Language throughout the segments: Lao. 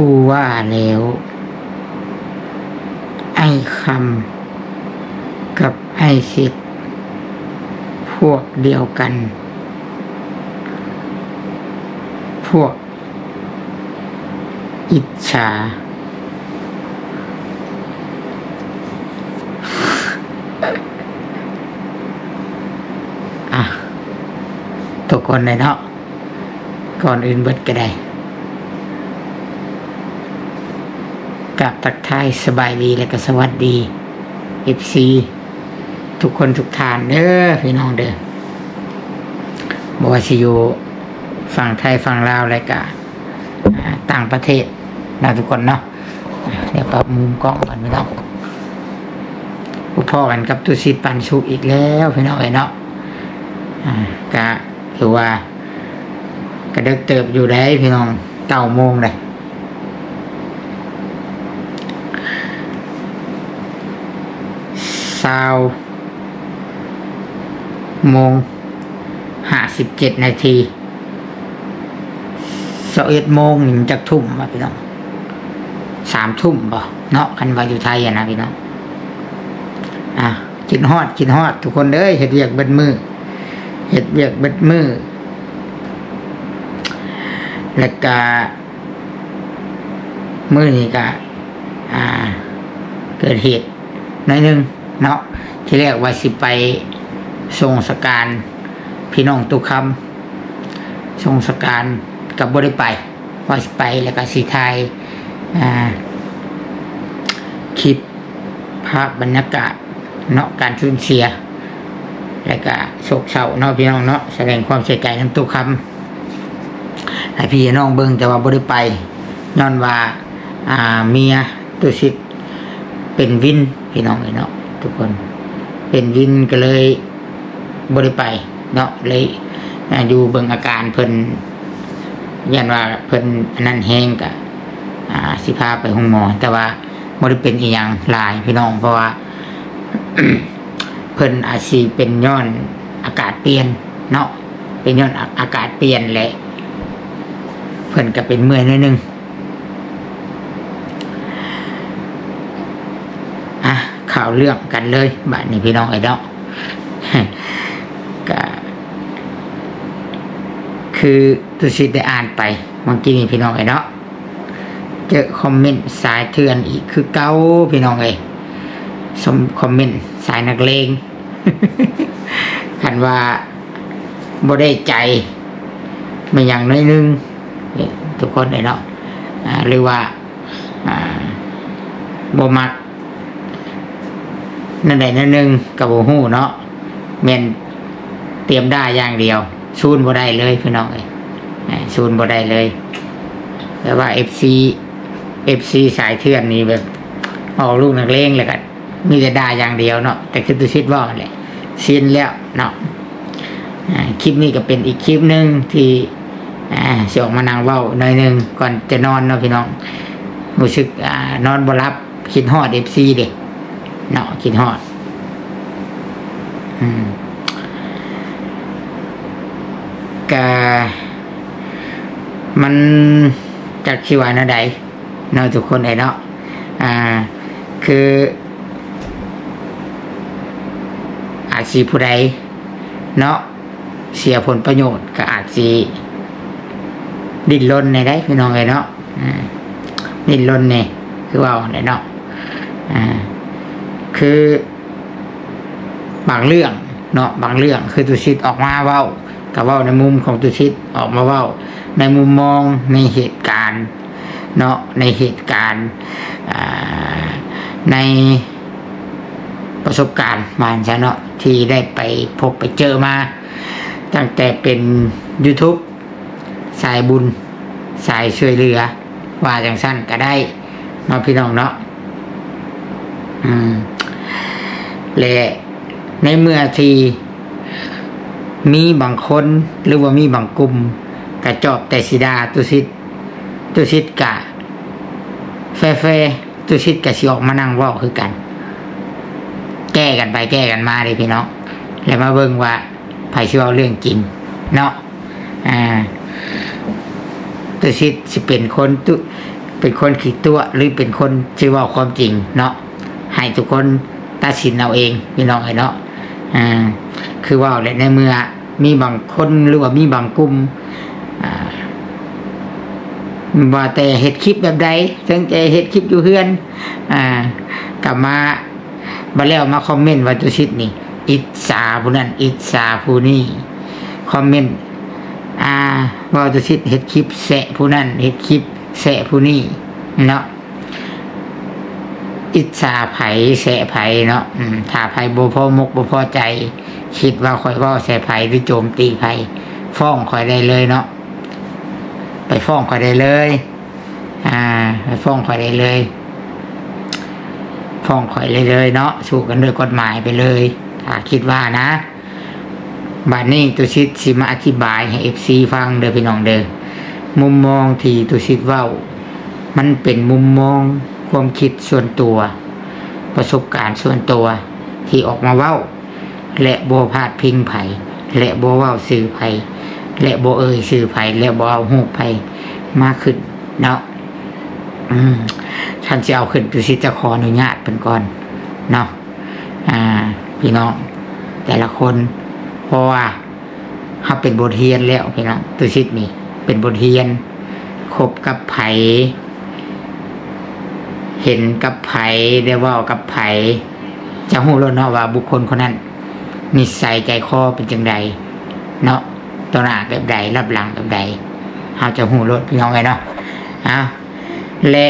ກູວ່າແລ້ວ ອ້າຍຄຳກັບອ້າຍສິດ ພວກດຽວກັນ ພວກອິດສາ. ອ່ະ ທຸກຄົນເລີຍເນາະ. ກ່ອນອື່ນເບິດກໍໄດ້ ກາບທັກທາຍສະບາຍດີ ແລະກໍສະຫວັດດີ ເອັຟຊີ ທຸກຄົນທຸກທ່ານເດີ ພີ່ນ້ອງເດີ ບໍ່ວ່າຊິຢູ່ຝັ່ງໄທ ຝັ່ງລາວ ແລະກະ ອ່າ ຕ່າງປະເທດເນາະ ທຸກຄົນເນາະ. ດຽວປັບມຸມກ້ອງກ່ອນ ພີ່ນ້ອງ. ພົບພໍ້ກັນກັບຕຸສິດ ປັນສຸກ ອີກແລ້ວ ພີ່ນ້ອງເອີຍເນາະ. ອ່າ ກະຖືວ່າກະເດິກເຕີບຢູ່ເດ້ ພີ່ນ້ອງ ເກົ້າໂມງເດ້ ຊາວໂມງ ຫ້າສິບເຈັດນາທີ. ຊາວເອັດໂມງນີ້ມັນຈັກທຸ່ມວະ ພີ່ນ້ອງ? ສາມທຸ່ມບໍ່ເນາະ ຄັນວ່າຢູ່ໄທຫັ້ນນະ ພີ່ນ້ອງ. ອ່າ ຄິດຮອດ ຄິດຮອດທຸກຄົນເອີຍ ເຮັດວຽກເບິດມື້ ເຮັດວຽກເບິດມື້ ແລ້ວກະມື້ນີ້ກະ ອ່າ ເກີດເຫດໜ້ອຍໜຶ່ງເນາະ. ທີແລກວ່າຊິໄປສົ່ງສະການ ພີ່ນ້ອງຕຸຄຳ ສົ່ງສະການກໍບໍ່ໄດ້ໄປ ວ່າຊິໄປແລ້ວກໍຊິຖ່າຍ ອ່າ ຄລິບພາບບັນຍາກາດເນາະ ການສູນເສຍ ແລ້ວກໍໂສກເສົ້າເນາະ ພີ່ນ້ອງເນາະ. ສະແດງຄວາມເສຍໃຈນຳຕຸຄຳໃຫ້ພີ່ໃຫ້ນ້ອງເບິ່ງ ແຕ່ວ່າບໍ່ໄດ້ໄປ ຍ້ອນວ່າ ອ່າ ເມຍຕຸສິດ ເປັນວິນ ພີ່ນ້ອງເອີຍເນາະ ທຸກຄົນ ເປັນວິນກໍເລີຍບໍ່ໄດ້ໄປເນາະ ເລີຍ ອ່າ ຢູ່ເບິ່ງອາການເພິ່ນ ຢ້ານວ່າເພິ່ນອັນນັ້ນແຮງກະ ອ່າ ຊິພາໄປໂຮງໝໍ ແຕ່ວ່າບໍ່ໄດ້ເປັນອີ່ຫຍັງຫຼາຍ ພີ່ນ້ອງ ເພາະວ່າ ເພິ່ນອາດຊິເປັນຍ້ອນອາກາດປ່ຽນເນາະ ເປັນຍ້ອນອາ ອາກາດປ່ຽນແຫຼະ ເພິ່ນກະເປັນເມື່ອຍໜ້ອຍໜຶ່ງ. ອ່ະ ເຂົ້າເລື່ອງກັນເລີຍບາດນີ້ ພີ່ນ້ອງເອີຍເນາະ. ກະຄືຕຸສິດໄດ້ອ່ານໄປເມື່ອກີ້ນີ້ ພີ່ນ້ອງເອີຍເນາະ ເຈີຄອມເມັນສາຍເຖື່ອນອີກຄືເກົ່າ ພີ່ນ້ອງເອີຍ ຄອມເມັນສາຍນັກເລງ ຄັນວ່າ ບໍ່ໄດ້ໃຈແມ່ນຫຍັງໜ້ອຍໜຶ່ງ ທຸກຄົນເອີຍເນາະ ອ່າ ຫຼືວ່າ ອ່າ ບໍ່ມັກນັ້ນໃດນັ້ນໜຶ່ງກໍບໍ່ຮູ້ເນາະ ແມ່ນຕຽມດ່າຢ່າງດຽວ ສູນບໍ່ໄດ້ເລີຍ ພີ່ນ້ອງເອີຍ ສູນບໍ່ໄດ້ເລີຍ. ແຕ່ວ່າເອັຟຊີ ເອັຟຊີສາຍເຖື່ອນນີ້ແບບອອກລູກນັກເລງແລ້ວກໍ ມີແຕ່ດ່າຢ່າງດຽວເນາະ ແຕ່ຄືຕຸສິດເວົ້າຫັ້ນແຫຼະ ຊິນແລ້ວເນາະ. ອ່າ ຄລິບນີ້ກໍເປັນອີກຄລິບໜຶ່ງທີ່ ອ່າ ຊິອອກມານັ່ງເວົ້າໜ້ອຍໜຶ່ງກ່ອນຈະນອນເນາະພີ່ນ້ອງ ຮູ້ສຶກ ອ່າ ນອນບໍ່ຫຼັບ ຄິດຮອດເອັຟຊີເດ້ເນາະ ຄິດຮອດ ອືມ ກະ ມັນຈັກຊິວ່າແນວໃດ ເນາະ ທຸກຄົນເອີຍເນາະ ອ່າ ຄືອາດຊິຜູ້ໃດເນາະ ເສຍຜົນປະໂຫຍດ ກໍອາດຊິດີ້ນລົນແດ່ໄດ໋ ພີ່ນ້ອງເອີຍເນາະ ອືມ ດີ້ນລົນແດ່ ຄືເວົ້າຫັ້ນແຫຼະເນາະ ອ່າ ຄື ບາງເລື່ອງເນາະ ບາງເລື່ອງຄືຕຸສິດອອກມາເວົ້າ ກໍເວົ້າໃນມຸມຂອງຕຸສິດ ອອກມາເວົ້າໃນມຸມມອງ ໃນເຫດການເນາະ ໃນເຫດການ ອ່າ ໃນປະສົບການ ວ່າຊັ້ນຊະເນາະ ທີ່ໄດ້ໄປພົບໄປເຈີມາ ຕັ້ງແຕ່ເປັນ YouTube ສາຍບຸນ ສາຍຊ່ວຍເຫຼືອ ວ່າຈັ່ງຊັ້ນກໍໄດ້ເນາະ ພີ່ນ້ອງເນາະ ອືມ ແລະ ໃນເມື່ອທີ່ມີບາງຄົນ ຫຼືວ່າມີບາງກຸ່ມ ກະຈອບແຕ່ຊິດ່າຕຸສິດ ຕຸສິດກະແຟໆ ຕຸສິດກະຊິອອກມານັ່ງເວົ້າຄືກັນ ແກ້ກັນໄປແກ້ກັນມາເດ້ ພີ່ນ້ອງ ແລ້ວມາເບິ່ງວ່າໃຜຊິເວົ້າເລື່ອງຈິງເນາະ. ອ່າ ຕຸສິດຊິເປັນຄົນ ຕຸ ເປັນຄົນຂີ້ຕົວະ ຫຼື ເປັນຄົນທີ່ເວົ້າຄວາມຈິງເນາະ ໃຫ້ທຸກຄົນຕັດສິນເອົາເອງ ພີ່ນ້ອງເອີຍເນາະ. ອ່າ ຄືເວົ້າແຫຼະ ໃນເມື່ອມີບາງຄົນ ຫຼືວ່າມີບາງກຸ່ມ ອ່າ ວ່າແຕ່ເຮັດຄລິບແບບໃດ ເຖິງຈະເຮັດຄລິບຢູ່ເຮືອນ ອ່າ ກໍມາ ບັດແລ້ວມາຄອມເມັນວ່າຕຸສິດນີ້ອິດສາຜູ້ນັ້ນອິດສາຜູ້ນີ້ ຄອມເມັນ ອ່າ ວ່າຕຸສິດເຮັດຄລິບແຊະຜູ້ນັ້ນ ເຮັດຄລິບແຊະຜູ້ນີ້ເນາະ. ອິດສາໃຜແຊະໃຜເນາະ. ອືມ ຖ້າໃຜບໍ່ພໍມົກບໍ່ພໍໃຈ ຄິດວ່າຂ້ອຍເວົ້າໃສ່ໃຜ ຫຼື ໂຈມຕີໃຜ ຟ້ອງຂ້ອຍໄດ້ເລີຍເນາະ ໄປຟ້ອງຂ້ອຍໄດ້ເລີຍ. ອ່າ ໄປຟ້ອງຂ້ອຍໄດ້ເລີຍ ຟ້ອງຂ້ອຍໄດ້ເລີຍເນາະ ສູ້ກັນດ້ວຍກົດໝາຍໄປເລີຍ ຖ້າຄິດວ່ານະ. ບາດນີ້ຕຸສິດຊິມາອະທິບາຍໃຫ້ເອັຟຊີຟັງເດີພີ່ນ້ອງເດີ ມຸມມອງທີ່ຕຸສິດເວົ້າ ມັນເປັນມຸມມອງຄວາມຄິດສ່ວນຕົວ ປະສົບການສ່ວນຕົວທີ່ອອກມາເວົ້າ ແລະ ບໍ່ພາດພິງໃຜ ແລະ ບໍ່ເວົ້າຊື່ໃຜ ແລະ ບໍ່ເອີ່ຍຊື່ໃຜ ແລະ ບໍ່ເອົາຮູບໃຜມາຂຶ້ນເນາະ. ອືມ ຄັນຊິເອົາຂຶ້ນ ຕຸສິດຈະຂໍອະນຸຍາດເພິ່ນກ່ອນເນາະ ອ່າ ພີ່ນ້ອງແຕ່ລະຄົນ ເພາະວ່າ ເຮົາເປັນບົດຮຽນແລ້ວພີ່ນ້ອງ ຕຸສິດນີ້ເປັນບົດຮຽນ ຄົບກັບໃຜ ເຫັນກັບໃຜ ໄດ້ເວົ້າກັບໃຜ ຈະຮູ້ໂລດເນາະວ່າບຸກຄົນຄົນນັ້ນນິໄສໃຈຄໍເປັນຈັ່ງໃດເນາະ ຕໍ່ໜ້າແບບໃດ ລັບຫຼັງແບບໃດ ເຮົາຈະຮູ້ໂລດພີ່ນ້ອງເອີຍເນາະ. ເອົາ ແລະ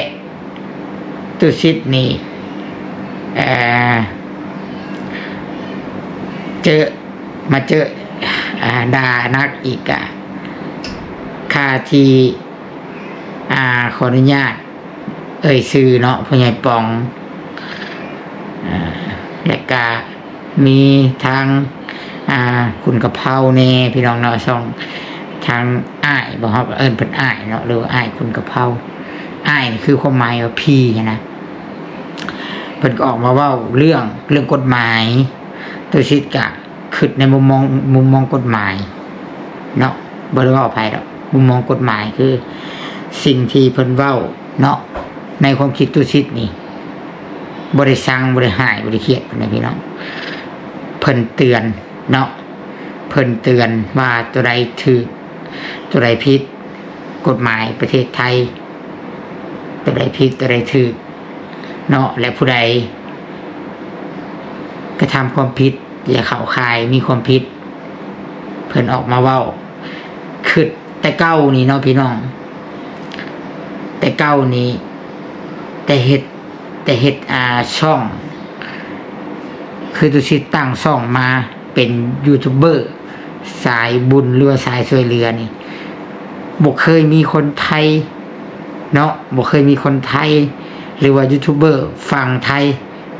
ຕຸສິດນີ້ ເອີ ເຈີ ມາເຈີ ອ່າ ດ່າໜັກອີກ ກະຄ່າທີ່ ອ່າ ຂໍອະນຸຍາດເອີ່ຍຊື່ເນາະ ພໍ່ໃຫຍ່ປອງ ອ່າ ແລະກະມີທາງ ອ່າ ຄຸນກະເພົາແດ່ພີ່ນ້ອງເນາະ ຊ່ອງທາງອ້າຍບໍ ເຮົາກໍເອີ້ນເພິ່ນອ້າຍເນາະ ຫຼືວ່າອ້າຍຄຸນກະເພົາ ອ້າຍນີ້ຄືຄວາມໝາຍວ່າພີ່ຫັ້ນນະ ເພິ່ນກໍອອກມາເວົ້າເລື່ອງ ເລື່ອງກົດໝາຍ ຕຸສິດກະ ຄິດໃນມຸມມອງ ມຸມມອງກົດໝາຍເນາະ ບໍ່ໄດ້ເວົ້າໃຜດອກ ມຸມມອງກົດໝາຍ ຄືສິ່ງທີ່ເພິ່ນເວົ້າເນາະ ໃນຄວາມຄິດຕຸສິດນີ້ ບໍ່ໄດ້ຊັງ ບໍ່ໄດ້ຮ້າຍ ບໍ່ໄດ້ຄຽດນະພີ່ນ້ອງ ເພິ່ນເຕືອນເນາະ ເພິ່ນເຕືອນວ່າຕົວໃດຖືກ ຕົວໃດຜິດ ກົດໝາຍປະເທດໄທ ຕົວໃດຜິດ ຕົວໃດຖືກເນາະ ແລະ ຜູ້ໃດກະທຳຄວາມຜິດ ແລະ ເຂົ້າຂ່າຍມີຄວາມຜິດ ເພິ່ນອອກມາເວົ້າ ຄຶດແຕ່ເກົ່ານີ້ເນາະພີ່ນ້ອງ ແຕ່ເກົ່ານີ້ ແຕ່ເຮັດ ແຕ່ເຮັດ ອ່າ ຊ່ອງ ຄືຕຸສິດຕັ້ງຊ່ອງມາເປັນຢູທູບເບີສາຍບຸນ ຫຼືວ່າສາຍຊ່ວຍເຫຼືອນີ້ ບໍ່ເຄີຍມີຄົນໄທເນາະ ບໍ່ເຄີຍມີຄົນໄທ ຫຼືວ່າຢູທູບເບີຝັ່ງໄທ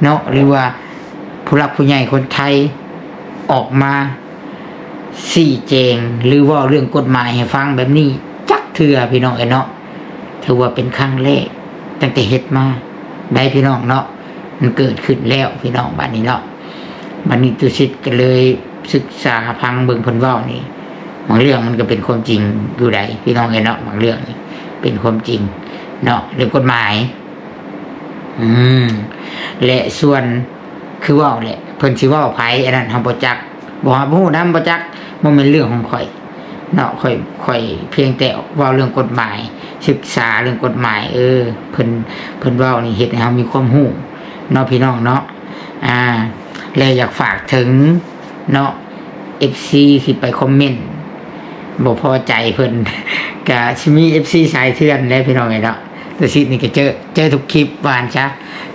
ເນາະ ຫຼືວ່າຜູ້ຫຼັກຜູ້ໃຫຍ່ຄົນໄທອອກມາຊີ້ແຈງ ຫຼືເວົ້າເລື່ອງກົດໝາຍໃຫ້ຟັງແບບນີ້ຈັກເທື່ອ ພີ່ນ້ອງເອີຍເນາະ ຖືວ່າເປັນຄັ້ງແລກຕັ້ງແຕ່ເຮັດມາໄດ້ພີ່ນ້ອງເນາະ ມັນເກີດຂຶ້ນແລ້ວພີ່ນ້ອງ ບາດນີ້ເນາະ ບາດນີ້ຕຸສິດກໍເລີຍສຶກສາຟັງເບິ່ງເພິ່ນເວົ້ານີ້ ບາງເລື່ອງມັນກໍເປັນຄວາມຈິງຢູ່ໃດ໋ພີ່ນ້ອງເອີຍເນາະ ບາງເລື່ອງນີ້ເປັນຄວາມຈິງເນາະ ເລື່ອງກົດໝາຍ ອືມ ແລະ ສ່ວນ ຄືເວົ້າແຫຼະ ເພິ່ນຊິເວົ້າໃຜ ອັນນັ້ນເຮົາບໍ່ຈັກ ບໍ່ຮັບຮູ້ນຳ ບໍ່ຈັກ ບໍ່ແມ່ນເລື່ອງຂອງຂ້ອຍເນາະ ຂ້ອຍ ຂ້ອຍພຽງແຕ່ເວົ້າເລື່ອງກົດໝາຍ ສຶກສາເລື່ອງກົດໝາຍ ເອີ ເພິ່ນ ເພິ່ນເວົ້ານີ້ເຮັດໃຫ້ເຮົາມີຄວາມຮູ້ເນາະ ພີ່ນ້ອງເນາະ ອ່າ ແລະ ຢາກຝາກເຖິງເນາະ ເອັຟຊີ ທີ່ໄປຄອມເມັນບໍ່ພໍໃຈເພິ່ນ ກະຊິມີເອັຟຊີສາຍເຖື່ອນແຫຼະ ພີ່ນ້ອງເອີຍເນາະ ແຕ່ຊິດນີ້ກະເຈີ ເຈີທຸກຄລິບ ວ່າຊັ້ນຊະ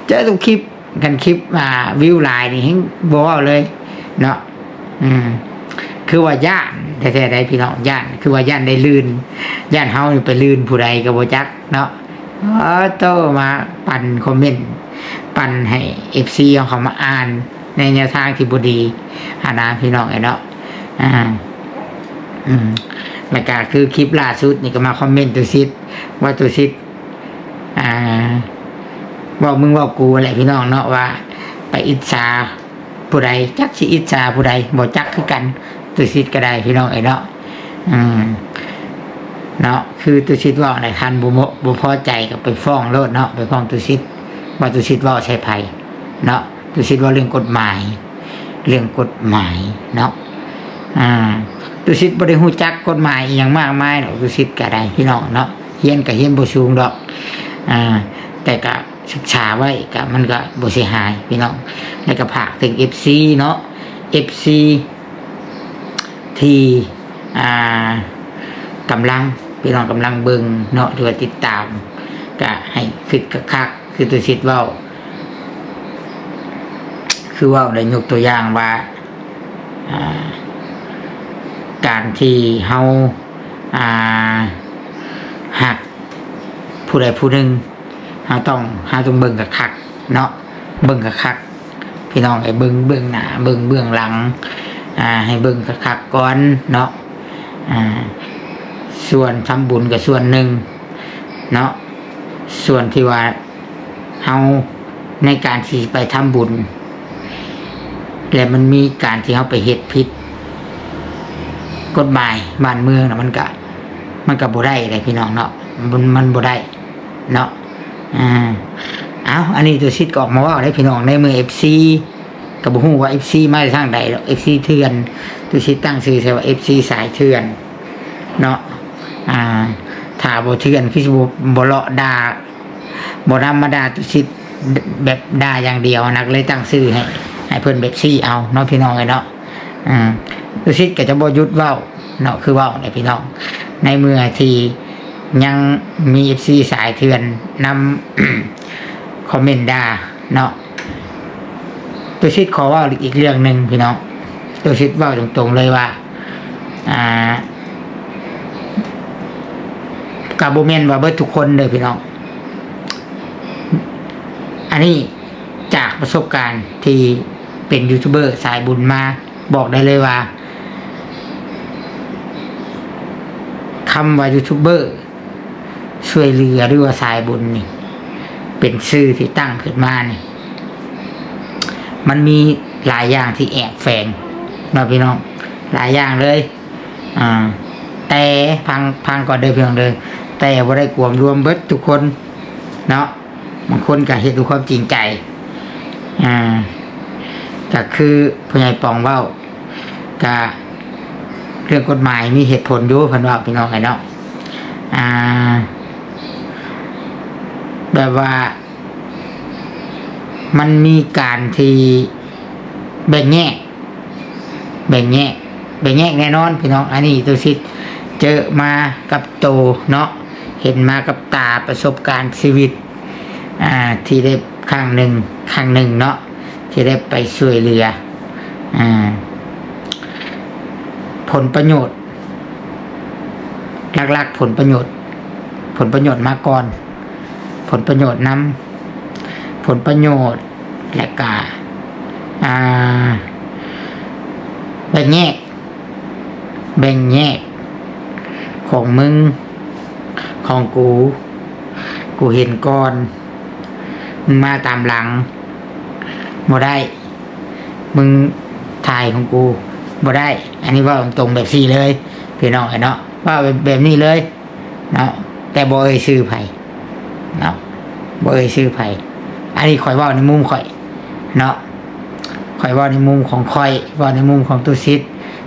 ເຈີທຸກຄລິບ ຄັນຄລິບ ອ່າ ວິວຫຼາຍນີ້ແຮ່ງບໍ່ເວົ້າເລີຍເນາະ ອືມ ຄືວ່າຢ້ານແທ້ໆໃດ໋ພີ່ນ້ອງ ຢ້ານ ຄືວ່າຢ້ານໄດ້ລື່ນ ຢ້ານເຮົານີ້ໄປລື່ນຜູ້ໃດກໍບໍ່ຈັກເນາະ ເອີ ໂຕ ມາປັ່ນຄອມເມັນ ປັ່ນໃຫ້ເອັຟຊີເຮົາເຂົ້າມາອ່ານໃນແນວທາງທີ່ບໍ່ດີຫັ້ນນະ ພີ່ນ້ອງເອີຍເນາະ ອ່າ ອືມ ແລ້ວກະຄືຄລິບລ່າສຸດນີ້ກໍມາຄອມເມັນຕຸສິດ ວ່າຕຸສິດ ອ່າ ເວົ້າມຶງເວົ້າກູຫັ້ນແຫຼະພີ່ນ້ອງເນາະ ວ່າໄປອິດສາຜູ້ໃດ ຈັກຊິອິດສາຜູ້ໃດ ບໍ່ຈັກຄືກັນ ຕຸສິດກໍໄດ້ພີ່ນ້ອງເອີຍເນາະ ອືມ ເນາະ ຄືຕຸສິດເວົ້ານະ ຄັນບໍ່ ບໍ່ພໍໃຈກໍໄປຟ້ອງໂລດເນາະ ໄປຟ້ອງຕຸສິດ ວ່າຕຸສິດເວົ້າໃສ່ໃຜເນາະ. ຕຸສິດເວົ້າເລື່ອງກົດໝາຍ ເລື່ອງກົດໝາຍເນາະ. ອ່າ ຕຸສິດບໍ່ໄດ້ຮູ້ຈັກກົດໝາຍອີ່ຫຍັງມາກມາຍດອກ ຕຸສິດກໍໄດ້ພີ່ນ້ອງເນາະ ຮຽນກໍຮຽນບໍ່ສູງດອກ ອ່າ ແຕ່ກໍສຶກສາໄວ້ ກໍ ມັນກໍບໍ່ເສຍຫາຍພີ່ນ້ອງ. ແລ້ວກໍຝາກເຖິງເອັຟຊີເນາະ ເອັຟຊີ ທີ່ ອ່າ ກຳລັງ ພີ່ນ້ອງກຳລັງເບິ່ງເນາະ ຫຼືວ່າຕິດຕາມ ກະໃຫ້ຄິດຄັກໆ ຄືຕຸສິດເວົ້າ ຄືເວົ້າໄດ້ຍົກຕົວຢ່າງວ່າ ອ່າ ການທີ່ເຮົາ ອ່າ ຮັກຜູ້ໃດຜູ້ໜຶ່ງ ເຮົາຕ້ອງ ເຮົາຕ້ອງເບິ່ງຄັກໆເນາະ ເບິ່ງຄັກໆ ພີ່ນ້ອງ ໃຫ້ເບິ່ງເບື້ອງໜ້າ ເບິ່ງເບື້ອງຫຼັງ ອ່າ ໃຫ້ເບິ່ງຄັກໆກ່ອນເນາະ. ອ່າ ສ່ວນທຳບຸນກໍສ່ວນໜຶ່ງເນາະ ສ່ວນທີ່ວ່າເຮົາ ໃນການທີ່ໄປທຳບຸນ ແລະ ມັນມີການທີ່ເຮົາໄປເຮັດຜິດກົດໝາຍບ້ານເມືອງນະ ມັນກະ ມັນກະບໍ່ໄດ້ເດ້ພີ່ນ້ອງເນາະ ມັນ ມັນບໍ່ໄດ້ ເນາະ. ອ່າ ເອົ້າ ອັນນີ້ຕຸສິດກໍອອກມາເວົ້າໄດ້ພີ່ນ້ອງ ໃນເມື່ອເອັຟຊີ ກໍບໍ່ຮູ້ວ່າເອັຟຊີມາຈາກທາງໃດດອກ ເອັຟຊີເຖື່ອນ ຕຸສິດຕັ້ງຊື່ໃສ່ວ່າເອັຟຊີສາຍເຖື່ອນເນາະ. ອ່າ ຖ້າບໍ່ເຖື່ອນຄືຊິບໍ່ ບໍ່ເລາະດ່າ ບໍ່ນຳມາດ່າຕຸສິດແບບດ່າຢ່າງດຽວນະ ກໍເລີຍຕັ້ງຊື່ໃຫ້ ໃຫ້ເພິ່ນແບບຊີ້ເອົາເນາະ ພີ່ນ້ອງເອີຍເນາະ. ອ່າ ຕຸສິດກໍຈະບໍ່ຢຸດເວົ້າເນາະ ຄືເວົ້າແຫຼະພີ່ນ້ອງ ໃນເມື່ອທີ່ຍັງມີເອັຟຊີສາຍເຖື່ອນນຳ ຄອມເມັນດ່າເນາະ. ຕຸສິດຂໍເວົ້າອີກເລື່ອງໜຶ່ງພີ່ນ້ອງ ຕຸສິດເວົ້າຕົງໆເລີຍວ່າ ອ່າ ກໍບໍ່ແມ່ນວ່າເບິດທຸກຄົນເດີພີ່ນ້ອງ ອັນນີ້ຈາກປະສົບການທີ່ເປັນຢູທູບເບີສາຍບຸນມາ ບອກໄດ້ເລີຍວ່າ ຄຳວ່າຢູທູບເບີ ຊ່ວຍເຫຼືອ ຫຼືວ່າສາຍບຸນນີ້ ເປັນຊື່ທີ່ຕັ້ງຂຶ້ນມານີ້ ມັນມີຫຼາຍຢ່າງທີ່ແອບແຝງເນາະ ພີ່ນ້ອງ ຫຼາຍຢ່າງເລີຍ. ອ່າ ແຕ່ ຟັງ ຟັງກ່ອນເດີ ພີ່ນ້ອງເດີ ແຕ່ບໍ່ໄດ້ກວມລວມເບິດທຸກຄົນເນາະ ບາງຄົນກໍເຮັດດ້ວຍຄວາມຈິງໃຈ ອ່າ ກໍຄືພໍ່ໃຫຍ່ປອງເວົ້າ ກະເລື່ອງກົດໝາຍມີເຫດຜົນຢູ່ ເພິ່ນເວົ້າ ພີ່ນ້ອງເອີຍເນາະ. ອ່າ ແບບວ່າມັນມີການທີ່ແບ່ງແຍກ ແບ່ງແຍກ ແບ່ງແຍກແນ່ນອນ ພີ່ນ້ອງ. ອັນນີ້ຕຸສິດເຈີມາກັບໂຕເນາະ ເຫັນມາກັບຕາ ປະສົບການຊີວິດ ອ່າ ທີ່ໄດ້ຄັ້ງໜຶ່ງ ຄັ້ງໜຶ່ງເນາະ ທີ່ໄດ້ໄປຊ່ວຍເຫຼືອ ອ່າ ຜົນປະໂຫຍດ ຫຼັກໆ ຜົນປະໂຫຍດ ຜົນປະໂຫຍດມາກ່ອນ ຜົນປະໂຫຍດນຳ ຜົນປະໂຫຍດ ແລະກະ ອ່າ ແບ່ງແຍກ ແບ່ງແຍກ ຂອງມຶງ ຂອງກູ ກູເຫັນກ່ອນ ມຶງມາຕາມຫຼັງ ບໍ່ໄດ້ ມຶງຖ່າຍຂອງກູ ບໍ່ໄດ້. ອັນນີ້ເວົ້າຕົງໆແບບຊີ້ເລີຍ ພີ່ນ້ອງເອີຍເນາະ ເວົ້າແບບ ແບບນີ້ເລີຍ ເນາະ ແຕ່ບໍ່ເອີ່ຍຊື່ໃຜເນາະ ບໍ່ເອີ່ຍຊື່ໃຜ. ອັນນີ້ຂ້ອຍເວົ້າໃນມຸມຂ້ອຍເນາະ ຂ້ອຍເວົ້າໃນມຸມຂອງຂ້ອຍ ເວົ້າໃນມຸມຂອງຕຸສິດ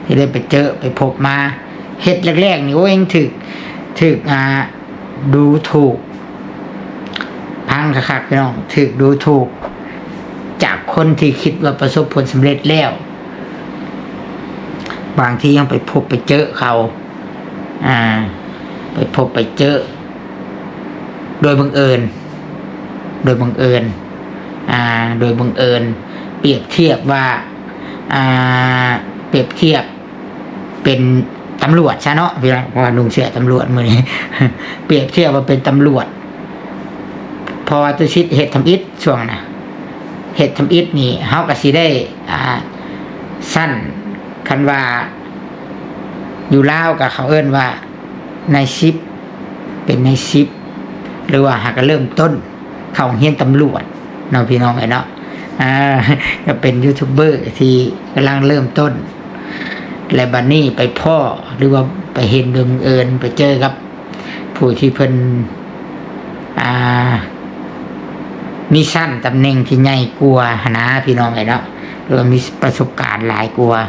ທີ່ໄດ້ໄປເຈີໄປພົບມາ. ເຮັດແລກໆນີ້ ໂອ້ຍ ຍັງຖືກ ຖືກ ອ່າ ດູຖູກ ຟັງຄັກໆ ພີ່ນ້ອງ ຖືກດູຖູກຈາກຄົນທີ່ຄິດວ່າປະສົບຜົນສຳເລັດແລ້ວ. ບາງທີເຮົາໄປພົບໄປເຈີເຂົາ ອ່າ ໄປພົບໄປເຈີໂດຍບັງເອີນ ໂດຍບັງເອີນ ອ່າ ໂດຍບັງເອີນ ປຽບທຽບວ່າ ອ່າ ປຽບທຽບ ເປັນຕຳຫຼວດຊະເນາະ ເວລາ ເພາະວ່ານຸ່ງເສື້ອຕຳຫຼວດມື້ນີ້ ປຽບທຽບວ່າເປັນຕຳຫຼວດ ເພາະວ່າຕຸສິດເຮັດທຳອິດຊ່ວງນະ ເຮັດທຳອິດນີ້ ເຮົາກໍຊິໄດ້ ອ່າ ຊັ້ນ ຄັນວ່າຢູ່ລາວກໍເຂົາເອີ້ນວ່ານາຍສິບ ເປັນນາຍສິບ ຫຼືວ່າຫາກໍເລີ່ມຕົ້ນ ເຂົ້າໂຮງຮຽນຕຳຫຼວດເນາະ ພີ່ນ້ອງເອີຍເນາະ ອ່າ ກໍເປັນຢູທູບເບີທີ່ກຳລັງເລີ່ມຕົ້ນ ແລະ ບັດນີ້ໄປພໍ້ ຫຼືວ່າໄປເຫັນໂດຍບັງເອີນ ໄປເຈີກັບ ຜູ້ທີ່ເພິ່ນ ອ່າ ມີຊັ້ນຕຳແໜ່ງທີ່ໃຫຍ່ກວ່າຫັ້ນນະ ພີ່ນ້ອງເອີຍເນາະ ຫຼືວ່າມີປະສົບການຫຼາຍກວ່າ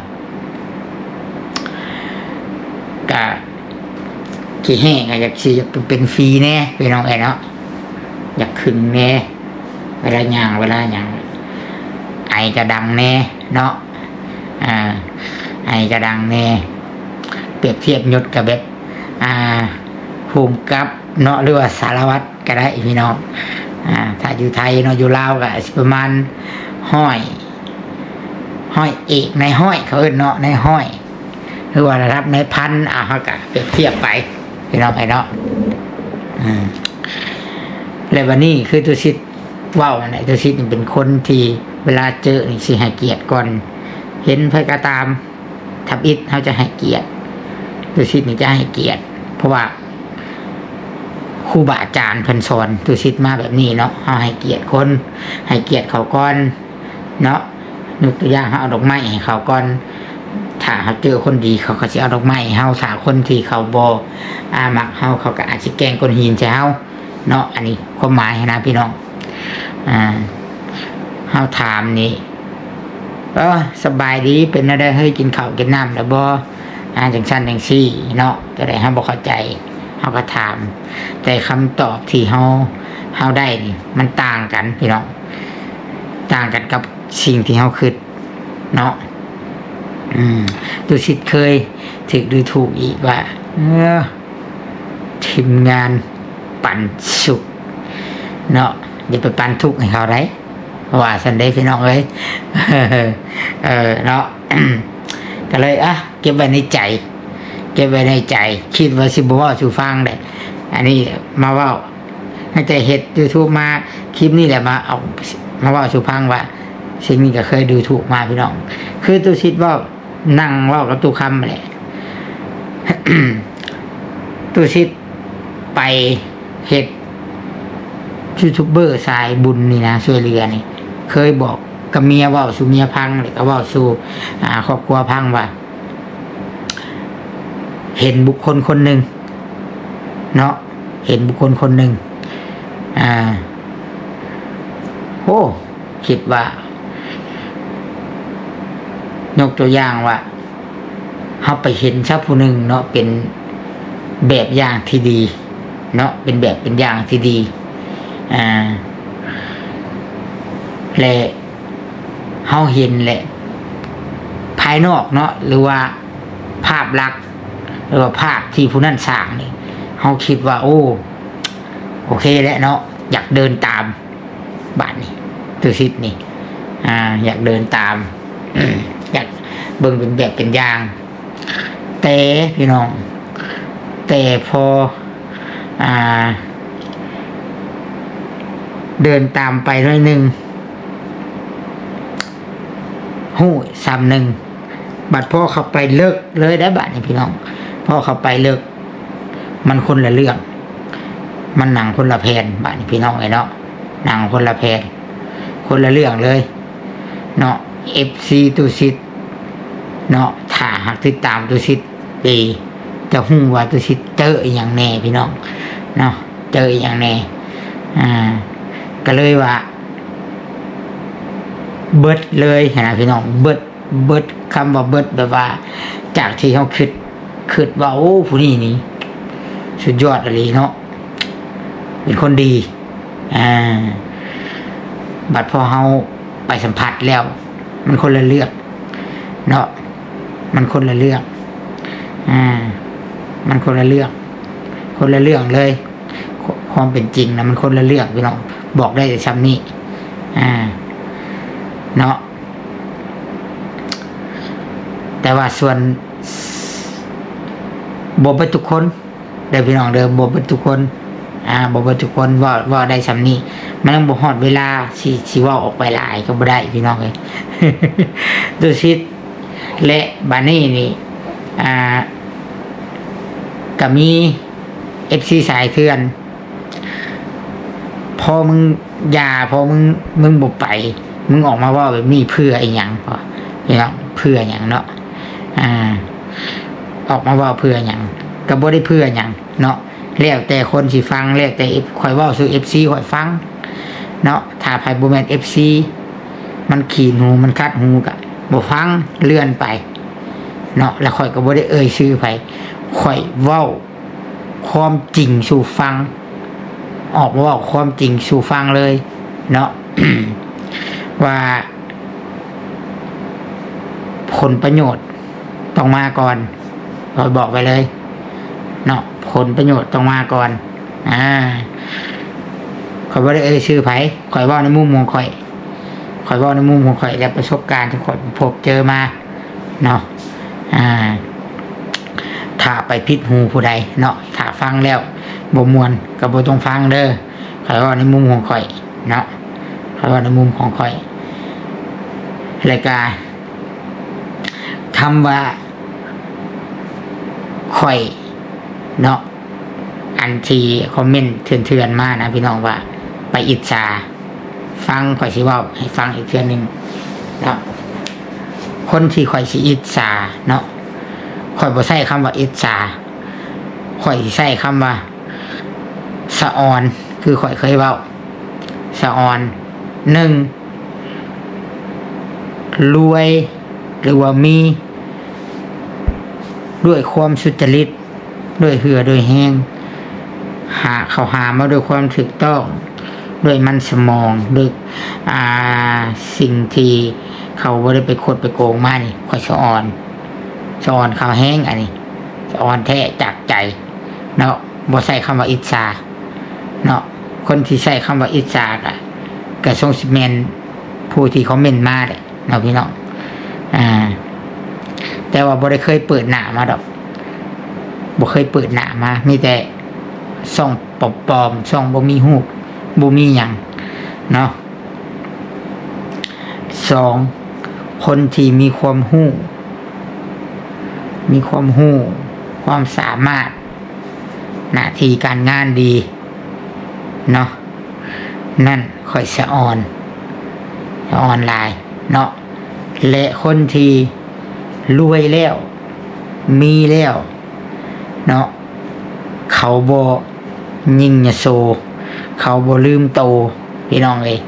ກະຂີ້ແຫ້ງ ກະຢາກຊິເປັນຟຣີແດ່ ພີ່ນ້ອງເອີຍເນາະ ຢາກຂຶ້ນແດ່ ເວລາຍ່າງ ເວລາຫຍັງ ໄອກະດັງແດ່ເນາະ ອ່າ ໄອກະດັງແດ່ ປຽບທຽບຍົດກະແບບ ອ່າ ຜູ້ກຳກັບເນາະ ຫຼືວ່າສາລະວັດກະໄດ້ພີ່ນ້ອງ ອ່າ ຖ້າຢູ່ໄທເນາະ ຢູ່ລາວກະຊິປະມານຮ້ອຍ ຮ້ອຍເອກ ນາຍຮ້ອຍ ເຂົາເອີ້ນເນາະ ນາຍຮ້ອຍ ຫຼືວ່າລະດັບນາຍພັນ ອ່າ ເຮົາກະປຽບທຽບໄປພີ່ນ້ອງເອີຍເນາະ ອືມ ແລະ ບັດນີ້ຄືຕຸສິດເວົ້າຫັ້ນແຫຼະ ຕຸສິດນີ້ເປັນຄົນທີ່ເວລາເຈີນີ້ຊິໃຫ້ກຽດກ່ອນ ເຫັນໃຜກະຕາມ ທຳອິດເຮົາຈະໃຫ້ກຽດ ຕຸສິດນີ້ຈະໃຫ້ກຽດ ເພາະວ່າຄູບາອາຈານເພິ່ນສອນຕຸສິດມາແບບນີ້ເນາະ ເຮົາໃຫ້ກຽດຄົນ ໃຫ້ກຽດເຂົາກ່ອນເນາະ ຍົກຕົວຢ່າງ ເຮົາເອົາດອກໄມ້ໃຫ້ເຂົາກ່ອນ ຖ້າເຮົາເຈີຄົນດີ ເຂົາກະຊິເອົາດອກໄມ້ໃຫ້ເຮົາ ຖ້າຄົນທີ່ເຂົາບໍ່ ອາ ມັກເຮົາ ເຂົາກະອາດຊິແກ່ງກ້ອນຫີນໃສ່ເຮົາເນາະ ອັນນີ້ຄວາມໝາຍຫັ້ນນະພີ່ນ້ອງ ອ່າ ເຮົາຖາມນີ້ ເອີ ສະບາຍດີ ເປັນແນວໃດເຮີ້ຍ ກິນເຂົ້າກິນນ້ຳແລ້ວບໍ່ ອ່າ ຈັ່ງຊັ້ນຈັ່ງຊີ້ເນາະ ແຕ່ໃດເຮົາບໍ່ເຂົ້າໃຈ ເຮົາກະຖາມ ແຕ່ຄຳຕອບທີ່ເຮົາ ເຮົາໄດ້ນີ້ ມັນຕ່າງກັນພີ່ນ້ອງ ຕ່າງກັນກັບສິ່ງທີ່ເຮົາຄິດເນາະ ອືມ ຕຸສິດເຄີຍຖືກດູຖູກອີກວ່າ ເອີ ທີມງານປັນສຸກເນາະ ຢ່າໄປປັນທຸກໃຫ້ເຂົາໄດ໋ ວ່າຊັ້ນເດ້ພີ່ນ້ອງເອີຍ ເອີ ເນາະ ກະເລີຍ ອ່ະ ເກັບໄວ້ໃນໃຈ ເກັບໄວ້ໃນໃຈ ຄິດວ່າຊິບໍ່ເວົ້າສູ່ຟັງເດ້ ອັນນີ້ມາເວົ້າ ຕັ້ງແຕ່ເຮັດຢູທູບມາ ຄລິບນີ້ແຫຼະມາເອົາ ມາເວົ້າສູ່ຟັງວ່າ ສິ່ງນີ້ກະເຄີຍດູຖູກມາພີ່ນ້ອງ ຄືຕຸສິດເວົ້າ ນັ່ງເວົ້າກັບຕຸຄຳຫັ້ນແຫຼະ ຕຸສິດໄປເຮັດຢູທູບເບີສາຍບຸນນີ້ນະ ຊ່ວຍເຫຼືອນີ້ ເຄີຍບອກກັບເມຍ ເວົ້າສູ່ເມຍຟັງ ແລ້ວກະເວົ້າສູ່ ອ່າ ຄອບຄົວຟັງວ່າ ເຫັນບຸກຄົນຄົນໜຶ່ງເນາະ ເຫັນບຸກຄົນຄົນໜຶ່ງ ອ່າ ໂອ້ ຄິດວ່າ ຍົກຕົວຢ່າງວ່າ ເຮົາໄປເຫັນຊະຜູ້ໜຶ່ງເນາະ ເປັນແບບຢ່າງທີ່ດີເນາະ ເປັນແບບເປັນຢ່າງທີ່ດີ ອ່າ ແລະ ເຮົາເຫັນແຫຼະ ພາຍນອກເນາະ ຫຼືວ່າພາບລັກ ຫຼືວ່າພາບທີ່ຜູ້ນັ້ນສ້າງນີ້ ເຮົາຄິດວ່າ ໂອ້ ໂອເຄແຫຼະເນາະ ຢາກເດີນຕາມ ບາດນີ້ ຕຸສິດນີ້ ອ່າ ຢາກເດີນຕາມ ຢາກເບິ່ງເປັນແບບເປັນຢ່າງ ແຕ່ພີ່ນ້ອງ ແຕ່ພໍ ອ່າ ເດີນຕາມໄປໜ້ອຍໜຶ່ງ ຮູ້ຊ້ຳໜຶ່ງ ບັດພໍເຂົ້າໄປເລິກເລີຍໄດ໋ ບາດນີ້ພີ່ນ້ອງ ພໍເຂົ້າໄປເລິກ ມັນຄົນລະເລື່ອງ ມັນໜັງຄົນລະແຜ່ນ ບາດນີ້ພີ່ນ້ອງເອີຍເນາະ ໜັງຄົນລະແຜ່ນ ຄົນລະເລື່ອງເລີຍເນາະ ເອັຟຊີ ຕຸສິດເນາະ ຖ້າຫາກຕິດຕາມຕຸສິດດີ ຈະຮູ້ວ່າຕຸສິດເຈີອີ່ຫຍັງແດ່ພີ່ນ້ອງເນາະ ເຈີອີ່ຫຍັງແດ່ ອ່າ ກະເລີຍວ່າ ເບິດເລີຍຫັ້ນນະພີ່ນ້ອງ ເບິດ ເບິດ ຄຳວ່າເບິດ ແບບວ່າ ຈາກທີ່ເຮົາຄິດ ຄິດວ່າ ໂອ້ ຜູ້ນີ້ນີ້ສຸດຍອດອີ່ຫຼີເນາະ ເປັນຄົນດີ ອ່າ ບັດພໍເຮົາໄປສຳຜັດແລ້ວ ມັນຄົນລະເລື່ອງເນາະ ມັນຄົນລະເລື່ອງ ອ່າ ມັນຄົນລະເລື່ອງ ຄົນລະເລື່ອງເລີຍ ຄວາມເປັນຈິງນະ ມັນຄົນລະເລື່ອງພີ່ນ້ອງ ບອກໄດ້ແຕ່ຊ່ຳນີ້ ອ່າ ເນາະ ແຕ່ວ່າສ່ວນ ບໍ່ເບິດທຸກຄົນເດີພີ່ນ້ອງເດີ ບໍ່ເບິດທຸກຄົນ ອ່າ ບໍ່ເບິດທຸກຄົນ ເວົ້າ ເວົ້າໄດ້ຊ່ຳນີ້ ມັນຍັງບໍ່ຮອດເວລາ ຊິ ຊິເວົ້າອອກໄປຫຼາຍກະບໍ່ໄດ້ພີ່ນ້ອງເອີຍ ຕຸສິດ ແລະ ບາດນີ້ນີ້ ອ່າ ກະມີ ເອັຟຊີ ສາຍເຖື່ອນ ພໍມຶງຢ່າ ພໍມຶງ ມຶງບໍ່ໄປ ມຶງອອກມາເວົ້າແບບນີ້ເພື່ອອີ່ຫຍັງ ພີ່ນ້ອງ ເພື່ອຫຍັງເນາະ ອ່າ ອອກມາເວົ້າເພື່ອຫຍັງ ກະບໍ່ໄດ້ເພື່ອຫຍັງເນາະ ແລ້ວແຕ່ຄົນຊິຟັງ ແລ້ວແຕ່ເອັຟ ຂ້ອຍເວົ້າສູ່ເອັຟຊີຂ້ອຍຟັງເນາະ. ຖ້າໃຜບໍ່ແມ່ນເອັຟຊີ ມັນຂີນຫູ ມັນຂັດຫູ ກະບໍ່ຟັງ ເລື່ອນໄປເນາະ. ແລ້ວຂ້ອຍກໍບໍ່ໄດ້ເອີ່ຍຊື່ໃຜ ຂ້ອຍເວົ້າຄວາມຈິງສູ່ຟັງ ອອກມາເວົ້າຄວາມຈິງສູ່ຟັງເລີຍເນາະ ວ່າ ຜົນປະໂຫຍດຕ້ອງມາກ່ອນ ຂ້ອຍບອກໄວ້ເລີຍເນາະ ຜົນປະໂຫຍດຕ້ອງມາກ່ອນ. ອາ ຂ້ອຍບໍ່ໄດ້ເອີ່ຍຊື່ໃຜ ຂ້ອຍເວົ້າໃນມຸມຂອງຂ້ອຍ ຂ້ອຍເວົ້າໃນມຸມຂອງຂ້ອຍ ແລະ ປະສົບການທີ່ຂ້ອຍພົບເຈີມາເນາະ. ອາ ຖ້າໄປຜິດຫູຜູ້ໃດເນາະ ຖ້າຟັງແລ້ວບໍ່ມ່ວນກໍບໍ່ຕ້ອງຟັງເດີ. ຂ້ອຍເວົ້າໃນມຸມຂອງຂ້ອຍເນາະ ຂ້ອຍເວົ້າໃນມຸມຂອງຂ້ອຍ. ແລ້ວກະຄຳວ່າຂ້ອຍເນາະ ອັນທີ່ຄອມເມັນເຖື່ອນໆມານະພີ່ນ້ອງ ວ່າໄປອິດສາ ຟັງ ຂ້ອຍຊິເວົ້າໃຫ້ຟັງອີກເທື່ອໜຶ່ງເນາະ. ຄົນທີ່ຂ້ອຍຊິອິດສາເນາະ ຂ້ອຍບໍ່ໃຊ້ຄຳວ່າອິດສາ ຂ້ອຍຊິໃຊ້ຄຳວ່າ ສະອອນ ຄືຂ້ອຍເຄີຍເວົ້າ ສະອອນ ໜຶ່ງ ລວຍ ຫຼືວ່າມີ ດ້ວຍຄວາມສຸດຈະລິດ ດ້ວຍເຫື່ອດ້ວຍແຮງ ຫາ ເຂົາຫາມາດ້ວຍຄວາມຖືກຕ້ອງ ດ້ວຍມັນສະໝອງ ດ້ວຍ ອ່າ ສິ່ງທີ່ເຂົາບໍ່ໄດ້ໄປຄົດໄປໂກງມານີ້ ຂ້ອຍສະອອນ ສະອອນເຂົາແຮງ ອັນນີ້ສະອອນແທ້ຈາກໃຈເນາະ. ບໍ່ໃຊ້ຄຳວ່າອິດສາເນາະ ຄົນທີ່ໃຊ້ຄຳວ່າອິດສາກະ ກະຊົງຊິແມ່ນຜູ້ທີ່ຄອມເມັນມາແຫຼະເນາະພີ່ນ້ອງ. ອາ ແຕ່ວ່າບໍ່ໄດ້ເຄີຍເປີດໜ້າມາດອກ ບໍ່ເຄີຍເປີດໜ້າມາ ມີແຕ່ຊ່ອງປອມໆ ຊ່ອງບໍ່ມີຮູບ ບໍ່ມີຫຍັງເນາະ. ສອງ ຄົນທີ່ມີຄວາມຮູ້ ມີຄວາມຮູ້ ຄວາມສາມາດ ໜ້າທີ່ການງານດີເນາະ ນັ້ນຂ້ອຍສະອອນ ສະອອນຫຼາຍເນາະ. ແລະ ຄົນທີ່ລວຍແລ້ວ ມີແລ້ວເນາະ ເຂົາບໍ່ຍິ່ງຍະໂສ ເຂົາບໍ່ລືມໂຕ ພີ່ນ້ອງເອີຍ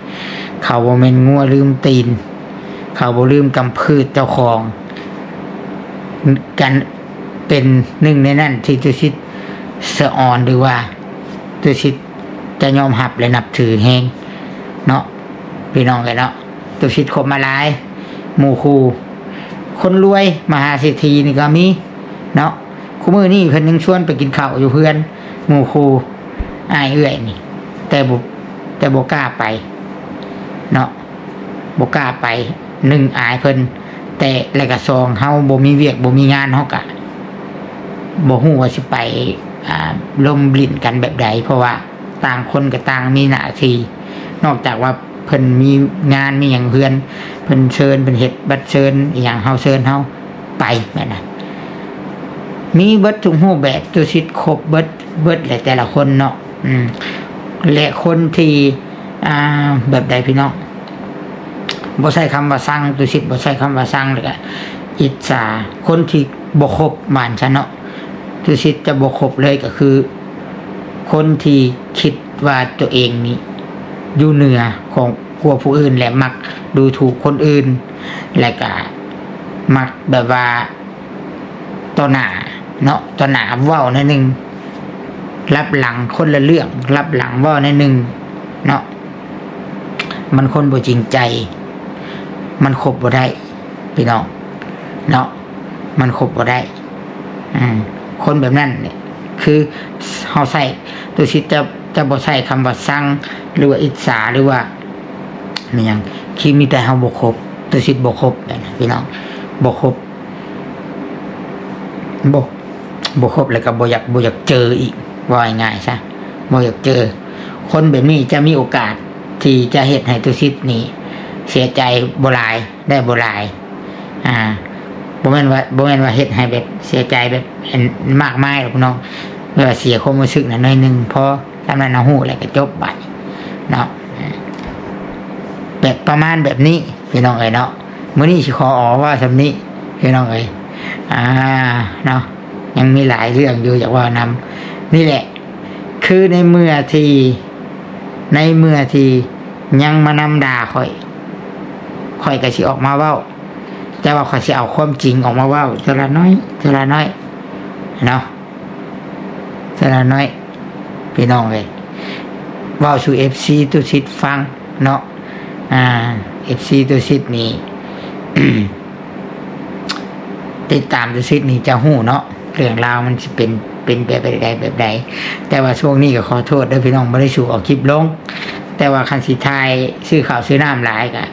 ເຂົາບໍ່ແມ່ນງົວລືມຕີນ ເຂົາບໍ່ລືມກຳພືດເຈົ້າຂອງ ກັນ ເປັນໜຶ່ງໃນນັ້ນທີ່ຕຸສິດສະອອນ ຫຼືວ່າຕຸສິດຈະຍອມຮັບ ແລະ ນັບຖືແຮງເນາະ ພີ່ນ້ອງເອີຍເນາະ. ຕຸສິດຄົບມາຫຼາຍ ໝູ່ຄູ່ ຄົນລວຍມະຫາເສດຖີນີ້ກໍມີເນາະ. ຄູ່ມື້ນີ້ເພິ່ນຍັງຊວນໄປກິນເຂົ້າຢູ່ເຮືອນໝູ່ຄູ່ອ້າຍເອື້ອຍນີ້ ແຕ່ບໍ່ ແຕ່ບໍ່ກ້າໄປເນາະ ບໍ່ກ້າໄປ. ໜຶ່ງ ອາຍເພິ່ນ ແຕ່ ແລະກະ ສອງ ເຮົາບໍ່ມີວຽກບໍ່ມີງານ ເຮົາກະບໍ່ຮູ້ວ່າຊິໄປ ອ່າ ລົມຫຼິ້ນກັນແບບໃດ ເພາະວ່າຕ່າງຄົນກະຕ່າງມີໜ້າທີ່ ນອກຈາກວ່າເພິ່ນມີງານມີຫຍັງເຮືອນ ເພິ່ນເຊີນ ເພິ່ນເຮັດບັດເຊີນອີ່ຫຍັງ ເຮົາເຊີນ ເຮົາໄປແບບນັ້ນ ມີເບິດທຸກຮູບແບບ ຕຸສິດຄົບເບິດ ເບິດແຫຼະແຕ່ລະຄົນເນາະ. ອືມ ແລະ ຄົນທີ່ ອ່າ ແບບໃດພີ່ນ້ອງ ບໍ່ໃຊ້ຄຳວ່າຊັງ ຕຸສິດບໍ່ໃຊ້ຄຳວ່າຊັງ ແລ້ວກະອິດສາ ຄົນທີ່ບໍ່ຄົບ ວ່າຊັ້ນເນາະ ຕຸສິດຈະບໍ່ຄົບເລີຍ ກໍຄືຄົນທີ່ຄິດວ່າຕົວເອງນີ້ຢູ່ເໜືອຂອງ ກວ່າຜູ້ອື່ນ ແລະ ມັກດູຖູກຄົນອື່ນ ແລະ ກະມັກແບບວ່າ ຕໍ່ໜ້າເນາະ ຕໍ່ໜ້າເວົ້າໜ້ອຍໜຶ່ງ ລັບຫຼັງຄົນລະເລື່ອງ ລັບຫຼັງເວົ້າໜ້ອຍໜຶ່ງເນາະ ມັນຄົນບໍ່ຈິງໃຈ ມັນຄົບບໍ່ໄດ້ພີ່ນ້ອງເນາະ ມັນຄົບບໍ່ໄດ້. ອືມ ຄົນແບບນັ້ນນີ້ ຄືເຮົາໃຊ້ ຕຸສິດຈະ ຈະບໍ່ໃຊ້ຄຳວ່າຊັງ ຫຼືວ່າອິດສາ ຫຼືວ່າມີຫຍັງ ຄືມີແຕ່ເຮົາບໍ່ຄົບ ຕຸສິດບໍ່ຄົບແບບນັ້ນພີ່ນ້ອງ ບໍ່ຄົບ ບໍ່ ບໍ່ຄົບ ແລ້ວກໍບໍ່ຢາກ ບໍ່ຢາກເຈີອີກ ເວົ້າງ່າຍໆຊະ ບໍ່ຢາກເຈີ. ຄົນແບບນີ້ຈະມີໂອກາດທີ່ຈະເຮັດໃຫ້ຕຸສິດນີ້ເສຍໃຈບໍ່ຫຼາຍ ໄດ້ບໍ່ຫຼາຍ ອ່າ ບໍ່ແມ່ນວ່າ ບໍ່ແມ່ນວ່າເຮັດໃຫ້ແບບເສຍໃຈແບບອັນມາກມາຍດອກພີ່ນ້ອງ ແບບວ່າເສຍຄວາມຮູ້ສຶກນັ້ນໜ້ອຍໜຶ່ງ ພໍສ່ຳນັ້ນເຮົາຮູ້ແລ້ວກໍຈົບບາດນີ້ເນາະ. ແບບປະມານແບບນີ້ພີ່ນ້ອງເອີຍເນາະ. ມື້ນີ້ຊິຂໍເວົ້າສ່ຳນີ້ພີ່ນ້ອງເອີຍ ອ່າ ເນາະ ຍັງມີຫຼາຍເລື່ອງຢູ່ຢາກເວົ້ານຳ. ນີ້ແຫຼະ ຄືໃນເມື່ອທີ່ ໃນເມື່ອທີ່ຍັງມານຳດ່າຂ້ອຍ ຂ້ອຍກໍຊິອອກມາເວົ້າ, ແຕ່ວ່າຂ້ອຍຊິເອົາຄວາມຈິງອອກມາເວົ້າເທື່ອລະໜ້ອຍ ເທື່ອລະໜ້ອຍເນາະ, ເທື່ອລະໜ້ອຍ ພີ່ນ້ອງເອີຍ. ເວົ້າສູ່ເອັຟຊີຕຸສິດຟັງເນາະ, ອ່າ ເອັຟຊີຕຸສິດນີ້ ຕິດຕາມຕຸສິດນີ້ຈະຮູ້ເນາະ ເລື່ອງລາວມັນຊິເປັນ ເປັນແບບໃດ ແບບໃດ. ແຕ່ວ່າຊ່ວງນີ້ກໍຂໍໂທດເດີພີ່ນ້ອງ ບໍ່ໄດ້ສູ່ເອົາຄລິບລົງ, ແຕ່ວ່າຄັນຊິຖ່າຍຊື້ເຂົ້າຊື້ນ້ຳຫຼາຍກໍ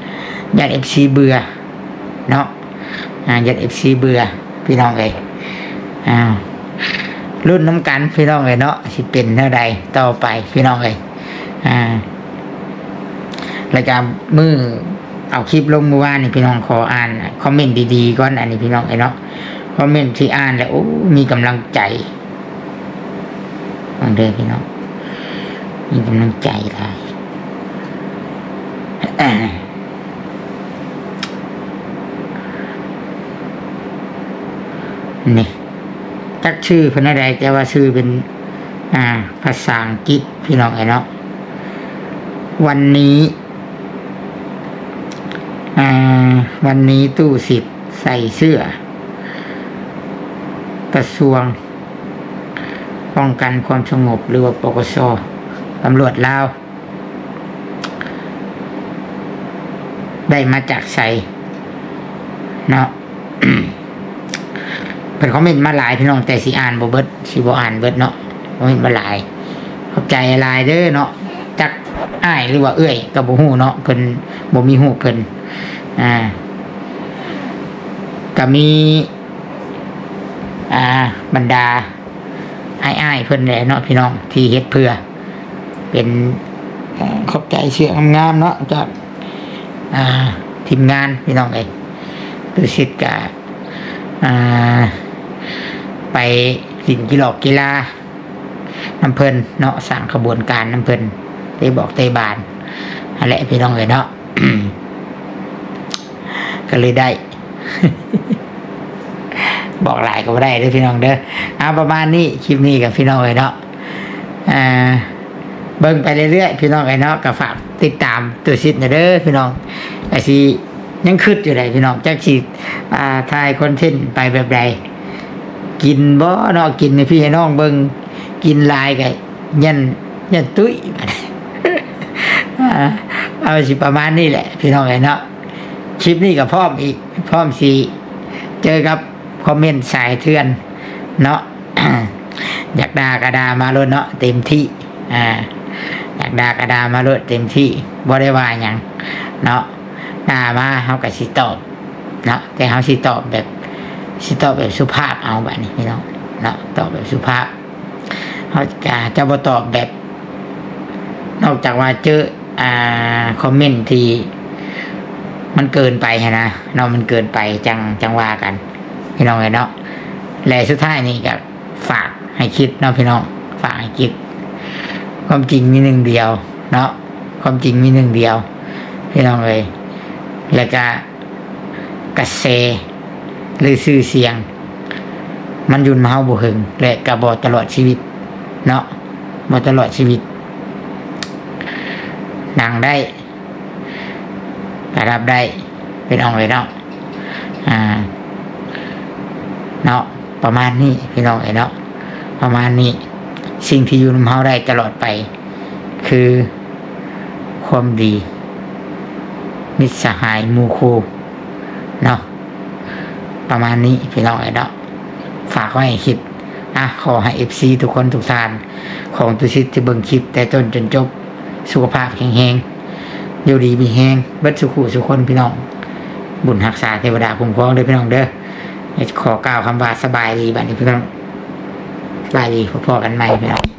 ຢ້ານເອັຟຊີເບື່ອເນາະ, ອ່າ ຢ້ານເອັຟຊີເບື່ອພີ່ນ້ອງເອີຍ. ອ່າ ລຸ້ນນຳກັນພີ່ນ້ອງເອີຍເນາະ ຊິເປັນແນວໃດຕໍ່ໄປພີ່ນ້ອງເອີຍ. ອ່າ ແລ້ວກໍມື້ເອົາຄລິບລົງມື້ວານນີ້ ພີ່ນ້ອງ ຂໍອ່ານຄອມເມັນດີໆກ່ອນ ອັນນີ້ພີ່ນ້ອງເອີຍເນາະ. ຄອມເມັນທີ່ອ່ານແລ້ວ ໂອ້ ມີກຳລັງໃຈ ຟັງເດີພີ່ນ້ອງ ມີກຳລັງໃຈຫຼາຍ. ນີ້ ຈັກຊື່ເພິ່ນແນວໃດ ແຕ່ວ່າຊື່ເປັນ ອ່າ ພາສາອັງກິດພີ່ນ້ອງເອີຍເນາະ. ວັນນີ້ ອ່າ ວັນນີ້ຕູ້ສິດໃສ່ເສື້ອກະຊວງປ້ອງກັນຄວາມສະຫງົບ ຫຼືວ່າ ປກສ ຕຳຫຼວດລາວ ໄດ້ມາຈາກໃສເນາະ. ເພິ່ນຄອມເມັນມາຫຼາຍພີ່ນ້ອງ ແຕ່ຊິອ່ານບໍ່ເບິດ ຊິບໍ່ອ່ານເບິດເນາະ, ຄອມເມັນມາຫຼາຍ. ຂອບໃຈຫຼາຍເດີເນາະ, ຈັກອ້າຍ ຫຼືວ່າເອື້ອຍກໍບໍ່ຮູ້ເນາະ, ເພິ່ນບໍ່ມີຮູບເພິ່ນ. ອ່າ ກໍມີ ອ່າ ບັນດາອ້າຍໆເພິ່ນແຫຼະເນາະ ພີ່ນ້ອງ ທີ່ເຮັດເພື່ອ ເປັນ ເອີ ຂອບໃຈເສື້ອງາມໆເນາະ ຈາກ ອ່າ ທີມງານພີ່ນ້ອງເອີຍ. ຕຸສິດກະ ອ່າ ໄປຫຼິ້ນກິລອກກິລານຳເພິ່ນເນາະ, ສ້າງຂະບວນການນຳເພິ່ນ ເຕະບອກເຕະບານຫັ້ນແຫຼະ ພີ່ນ້ອງເອີຍເນາະ. ກໍເລີຍໄດ້ ບອກຫຼາຍກໍບໍ່ໄດ້ເດີພີ່ນ້ອງເດີ. ເອົາ ປະມານນີ້ ຄລິບນີ້ກັບພີ່ນ້ອງເອີຍເນາະ, ອ່າ ເບິ່ງໄປເລື້ອຍໆ ພີ່ນ້ອງເອີຍເນາະ. ກໍຝາກຕິດຕາມຕຸສິດແດ່ເດີພີ່ນ້ອງ, ກໍຊິຍັງຄຶດຢູ່ໃດ໋ພີ່ນ້ອງ ຈັກຊິ ອ່າ ຖ່າຍຄອນເທັນໄປແບບໃດ. ກິນບໍ່ເນາະ, ກິນໃຫ້ພີ່ໃຫ້ນ້ອງເບິ່ງ, ກິນຫຼາຍກໍຢ້ານ ຢ້ານຕຸ້ຍ. ອ່າ ເອົາ ຊິປະມານນີ້ແຫຼະ ພີ່ນ້ອງເອີຍເນາະ. ຄລິບນີ້ກໍພ້ອມອີກ ພ້ອມຊິເຈີກັບຄອມເມັນສາຍເຖື່ອນເນາະ. ຢາກດ່າກໍດ່າມາໂລດເນາະ ເຕັມທີ່. ອ່າ ຢາກດ່າກໍດ່າມາໂລດເຕັມທີ່ ບໍ່ໄດ້ວ່າຫຍັງເນາະ. ດ່າມາເຮົາກໍຊິຕອບເນາະ, ແຕ່ເຮົາຊິຕອບແບບ ຊິຕອບແບບສຸພາບເອົາ ບາດນີ້ພີ່ນ້ອງເນາະ, ຕອບແບບສຸພາບ. ເຮົາຈະ ຈະບໍ່ຕອບແບບ ນອກຈາກວ່າເຈີ ອ່າ ຄອມເມັນທີ່ມັນເກີນໄປຫັ້ນນະເນາະ, ມັນເກີນໄປ ຈັ່ງ ຈັ່ງວ່າກັນ ພີ່ນ້ອງເອີຍເນາະ. ແລະ ສຸດທ້າຍນີ້ກໍ ຝາກໃຫ້ຄິດເນາະ ພີ່ນ້ອງ, ຝາກໃຫ້ຄິດ. ຄວາມຈິງມີໜຶ່ງດຽວເນາະ, ຄວາມຈິງມີໜຶ່ງດຽວ ພີ່ນ້ອງເອີຍ. ແລ້ວກະກະແສ ຫຼື ຊື່ສຽງ ມັນຢູ່ນຳເຮົາບໍ່ເຖິງ ແລະ ກະບໍ່ຕະຫຼອດຊີວິດເນາະ, ບໍ່ຕະຫຼອດຊີວິດ. ດັງໄດ້ ກະຮັບໄດ້ ພີ່ນ້ອງເອີຍເນາະ. ອ່າ ເນາະ ປະມານນີ້ ພີ່ນ້ອງເອີຍເນາະ, ປະມານນີ້. ສິ່ງທີ່ຢູ່ນຳເຮົາໄດ້ຕະຫຼອດໄປ ຄືຄວາມດີ ມິດສະຫາຍ ໝູ່ຄູ່ເນາະ, ປະມານນີ້ ພີ່ນ້ອງເອີຍເນາະ. ຝາກໄວ້ໃຫ້ຄິດ. ອ່ະ ຂໍໃຫ້ເອັຟຊີທຸກຄົນທຸກທ່ານ ຂອງຕຸສິດທີ່ເບິ່ງຄລິບແຕ່ຕົ້ນຈົນຈົບ ສຸຂະພາບແຂງແຮງ ຢູ່ດີມີແຮງ ເບິດສູ່ຜູ້ສູ່ຄົນ ພີ່ນ້ອງ. ບຸນຮັກສາເທວະດາຄຸ້ມຄອງເດີ ພີ່ນ້ອງເດີ. ຂໍກ່າວຄຳວ່າສະບາຍດີ ບັດນີ້ ພີ່ນ້ອງ, ສະບາຍດີ ພໍ້ກັນໃໝ່ ພີ່ນ້ອງ.